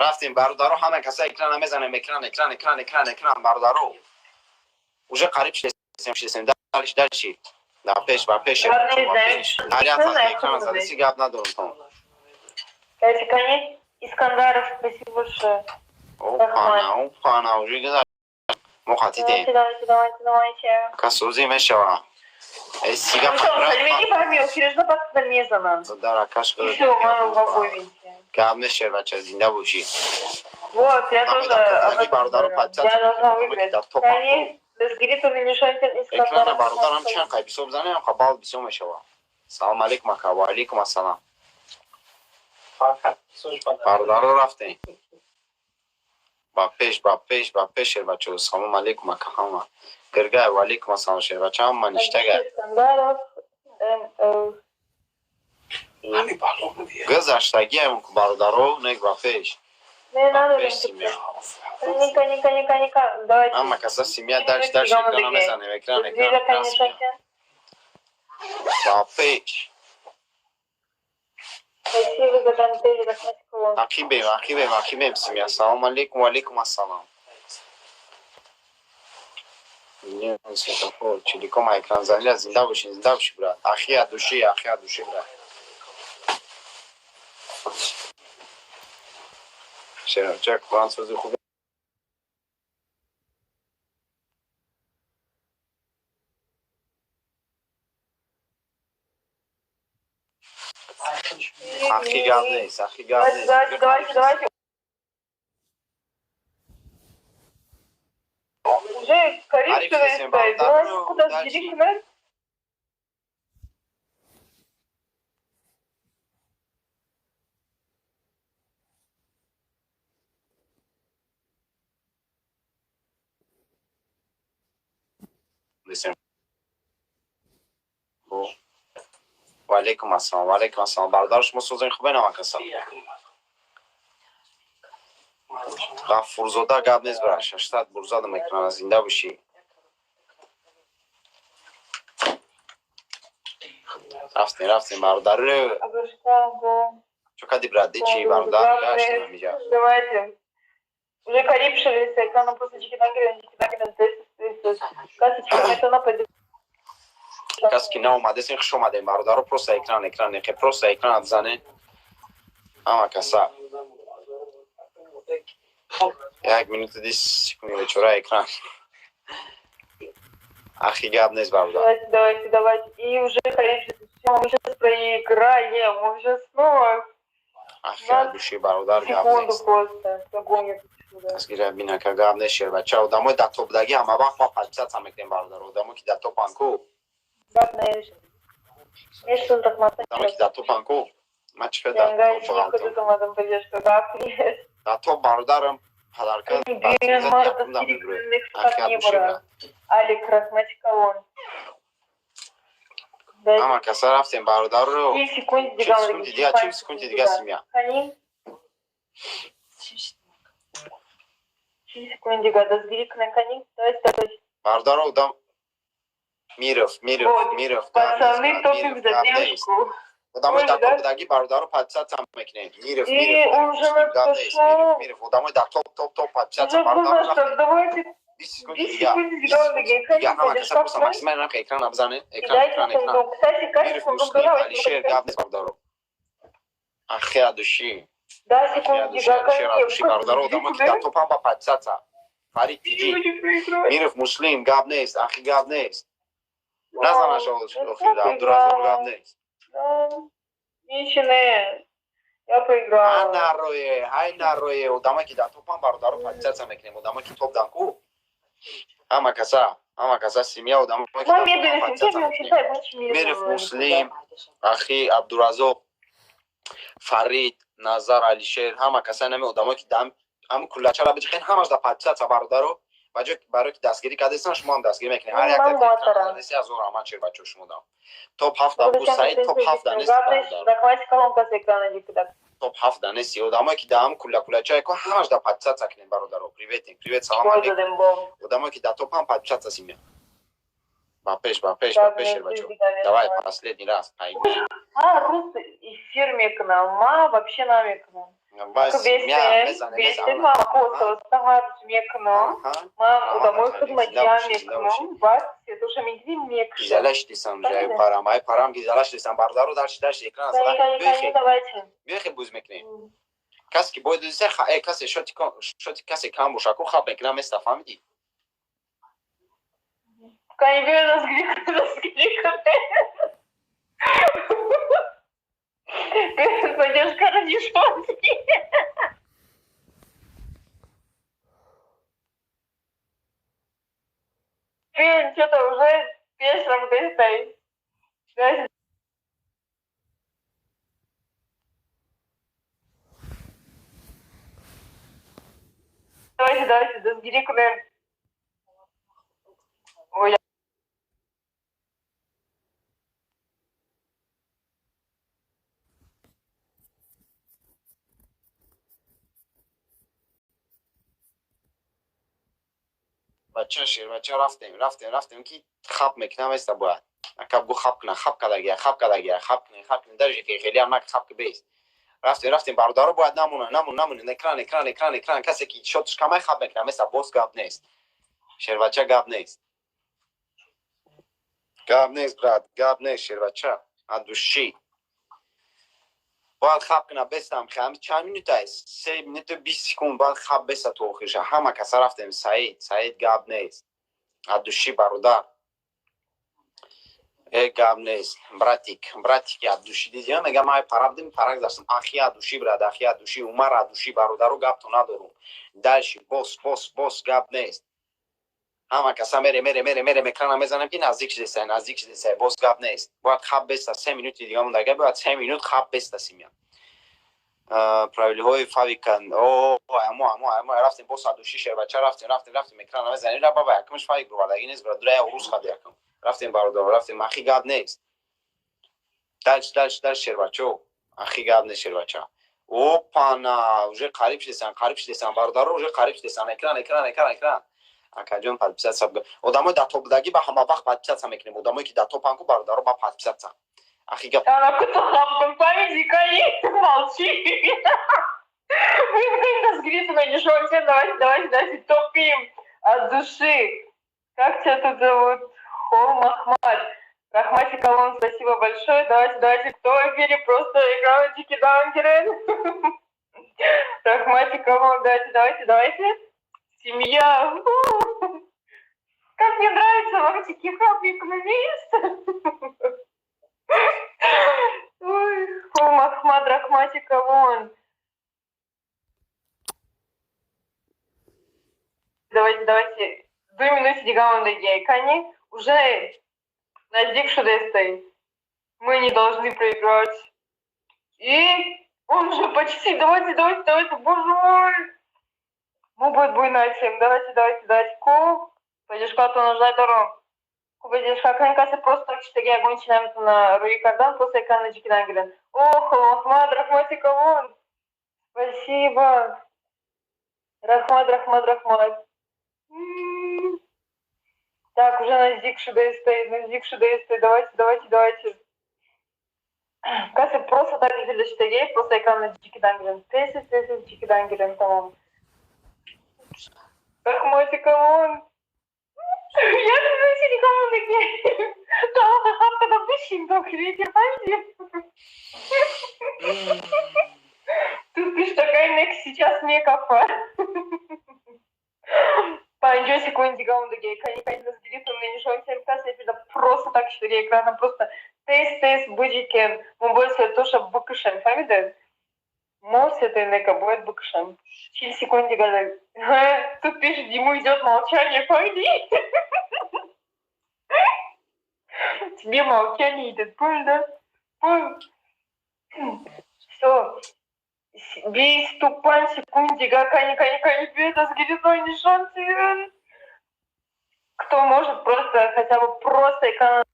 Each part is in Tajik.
Рафтем, бародаро, ҳама каса экрана мезанем, экран, экран, экран, экран, экран, бародаро. Уже қариб шидесем, шидесем. Дальше, дальше. Дар пеш, ба пеш, ба пеш. Ҳар як экран задаси, гап надорам тон. Кстати, конец. Искандаров, спасибо большое. Опана, опана, уже гузашт. Мо қатидем. Давайте, давайте, давайте, давайте. Касозӣ мешава. Э, сига. Даракаш. Гап нест, шербача, зинда бошӣ. Вот, я тоже об этом говорю. Я должна выиграть. Конец. Экрана, бародарам, чанд қай бисёр бизанем, ха бал бисёр мешава. Салом алейкум, ака, ва алейкум ассалам. Бародаро, рафтем. Ба пеш, ба пеш, ба пеш, шербачо. Салом алейкум, ака, ҳама. Гиргай, ва алейкум ассалом, шербача, ҳама ништагай. Гузаштагиам, бародаро, нек ба пеш. Ника, Ника, Ника, Ника, давайте. Ҳама каса, семья, дальше, дальше, экрана мезанем, экран, экран, экран, семья. Ба пеш. Спасибо за гантели, рахматикулло. Ақибем, ақибем, ақибем, семья. Салом алейкум, ва алейкум ассалам. Светофор, чиликом экран занила, зинда бошин, зинда боши, брат. Ахи от души, ахи от души, брат. Шерчак, французи хуб. Ахи, гап нест, ахи, гап нест. Давайте, давайте, давайте. Уже коричневый стоит. Давайте куда сбери. Десем. Ва алейкум ассалом, ва алейкум ассалом. Бародар, шумо созен хубе намакаса. Ғаффурзода, гап нест, бра. 600 бурзада мекунам, зинда бошӣ. Рафтем, рафтем, бародар. Чо кади, брат, чӣ, бародар, гаштем ҳамиҷа. Давайте. Уже қариб шилися, экраном просто чики-нагири, чики-нагири, касочка, это на пойдет. Кас ки наомадесен, хуш омадем, бародаро. Просто экран, экран, просто экран бизанед, ҳама каса. Як минуту дис секунди, бечора, экран. Ахи, гап нест, бародар. Давайте, давайте, давайте. И уже қариб, все, мы сейчас проиграем, мы сейчас снова. Ахи, от души, бародар, гап нест. Просто догонят. Тасгира бинака, гап нест, шербача. Одамои дар топдагӣ ҳама вақт ма подписаться мекунем, бародар. Одамо ки дар топан ку. Одамо ки дар топан ку. Ма чӣ дар дар топ, бародарам, подарка. Алик, рахматикалон. Ҳама каса, рафтем, бародаро. 40 секунди дига, 40 секунди дига, семья. 40 секунд дига, дастгирӣ кунем, кани. Давайте, давайте. Бародаро, одам Миров, Миров, Миров. Пацаны, топим за девушку. Одамои дар топдаги, бародаро, подписаться мекунем. Миров, Миров, Миров, Миров. Одамои дар топ, топ, топ, подписаться, бародаро. Давайте. 20 секунди дига, 20 секунди дига, ҳама каса просто максимально экрана бизанед. Экран, экран, экран. Миров, Муслим, Алишер, гап нест, бародаро. Ахи, от души. Бародаро, одамо ки дар топам, ба подписаться. Фарид тиҷи, Миров, Муслим, гап нест, ахи, гап нест. Назанаш охир, Абдураззоқ, гап нест. Мишине, я проиграла. Нарое, ҳай нарое, одамо ки дар топам, бародаро, подписаться мекунем. Одамо ки топ дан ку. Ҳама каса, ҳама каса, семья, одамо ки дар топам, подписаться мекунем. Миров, Муслим, ахи, Абдураззоқ, Фарид, Назар, Алишер, ҳама каса, нами одамое ки дам ҳамн куллачара биҷиқен, ҳамаш да подписаться, бародаро. Ба ҷои барое ки дастгирӣ кардастан, шумо ҳам дастгирӣ мекунед. Ҳар як ҳазор раҳмат, шербачо, шумо дам. Топ ҳафта бу Саид, топ ҳафта нест, топ ҳафта нести. Одамое ки даам кулла куллачае ко, ҳамаш да подписаться кунем, бародаро. Приветем, привет, салом алейкум. Одамое ки да топам, подписаться, семья. Ба пеш, ба пеш, ба пеш, шербачо. Давай, последний раз. А, рус. Эфир мекунам, ма вообще намекунам. Бестен, ма коста ҳарҷ мекунам. Ма одамои худма ҷамъ мекунам, баъд сетоша мегирим, мекушам. Гизалаш дисам, ҷай парам, ай парам гизалаш дисам, бародару дарши дарши экран зада. Бехе буз мекунем. Касе ки бояд дузиса, касе шоти касе кам боша, ку хаб мекунам, места, фаҳмидӣ? Поддержка Радишонский. Блин, что-то уже вечером стоит. Давайте, давайте, дастгирӣ кунем. Ой, Бача, шербача, рафтем, рафтем, рафтем, ки хаб мекунам, эста бояд. Акаб гу хаб куна, хаб кадагия, хаб кадагия, хаб куна, хаб куна, дарҷа ки хеле ҳам нак хаб ки бест. Рафтем, рафтем, бародаро бояд намона, намон, намон, экран, экран, экран, экран, касе ки шотш камай хаб мекунам, эста боз гап нест. Шербача гап нест. Гап нест, брат, гап нест, шербача. От души. Бояд хаб куна, бестам, хам чанд минута аст? 3 минуту 20 секунд бояд хаб беста то охирша. Ҳама каса рафтем, Саид, Саид гап нест. От души, бародар. Э, гап нест, братик, братик, от души дидӣ, мегам ай пара будем, пара гузаштам. Ахи от души, брат, ахи от души, Умар от души, бародару гапту надорум. Дальше, бос, бос, бос, гап нест. Ҳама каса мере, мере, мере, мере, экрана мезанем ки наздик шидесай, наздик шидесай, боз гап нест. Бояд хаб беста, 3 минути дига мондага, бояд 3 минут хаб беста семья. Правилҳои фавикан. О, амо, амо, амо, рафтем, боз от души, шербача, рафтем, рафтем, рафтем, экрана мезанем, ра баба, якумш фавик бировардаги нест, брат, дура урус хади якум. Рафтем, бародар, рафтем, ахи гап нест. Дальше, дальше, дальше, шербачо. Ахи гап нест, шербача. Опана, уже қариб шидесан, қариб шидесан, бародаро, уже қариб шидесан. Экран, экран, экран, экран. Акаҷон, подписаться. Одамои дар топдагӣ ба ҳама вақт подписаться мекунем. Одамое ки дар топан ку, бародаро, ба подписаться. Ахи гап. Она куда хапком памяти, молчи. Давайте, давайте, давайте, топим от души. Как тебя тут зовут? Холм Ахмад. Рахмати Колон, спасибо большое. Давайте, давайте, кто в эфире? Просто играл Дики Даункерен. Рахмати Колон, давайте, давайте, давайте. Семья. Как мне нравится вам Дики Хап, экономист. Ой, Холм Ахмад, Рахмати Колон. Давайте, давайте. 2 минуты дига кани. Уже наздик шудестой. Мы не должны проиграть. И он уже почти. Давайте, давайте, давайте. Боже мой. Мы будет буйнатим. Давайте, давайте, давайте. Ку. Пойдешь кату нужна дорогу. Ку пойдешь как кассе просто так что я гончи на Руи Кардан после экрана Джикидангелен. Ох, Ахмад, Рахмати Кавон. Спасибо. Рахмат, Рахмат, Рахмат. Так, уже наздик шудей стоит, наздик шудей стоит. Давайте, давайте, давайте. Касса просто так не что ей, просто экран на Джикидангелен. Тесис, тесис, Джикидангелен, тамам. Рахмати Кавон. Я не никому не. Там хапка да бишин, то хрете, Тут пишешь, такая нек сейчас не кафе. 50 секунд дига кани кани насгирит, он мне ничего не просто так что экрана просто тест тест быджикен, мы больше тоже быкшем, фамида? Мос это нека будет быкшем. Через секунд дига тут пишет, ему идет молчание, фамиди. Тебе молчание идет, понял, да? Понял. Все. 25 секунд, дига, кани, кани, кани, беда, сгирит, Кто может просто хотя бы просто экран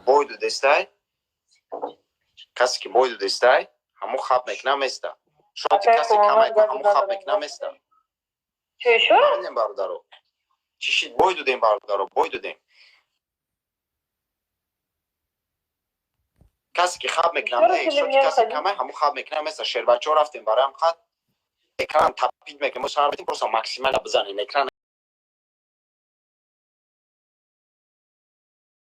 Бой додестай, касе ки бой додестай, ҳамо хаб мекуна, места. Шоти касе камай, ҳамо хаб мекуна, места. Что, еще раз? Додем, бародаро. Чӣ шид? Бой додем, бародаро, бой додем. Касе ки хаб мекунам, шоти касе камай, ҳамо хаб мекуна, места. Шербачаҳо рафтем, бароям хат экран тапид мекунем. Мо сар метем, просто максимально бизанем экран.